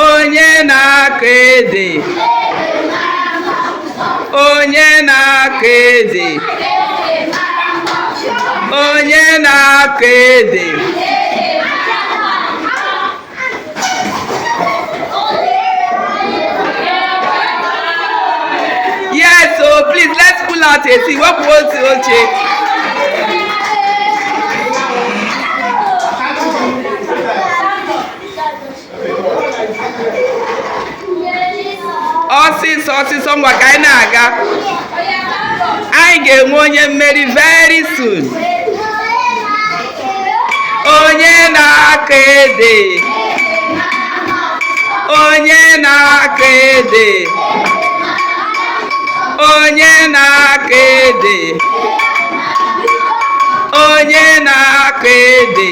Onye na-akọ ede? Onye na-akọ ede? Onye na-akọ ede? Yes, so please, let's pull out a seat. Wepụ otu oche. Ọsịsọ, ọsịsọ, ngwa, ka anyị na-aga. Anyị ga-enwe onye mmeri very soon. Onye na-akọ ede? Onye na-akọ ede? Onye na-akọ ede? Onye na-akọ ede?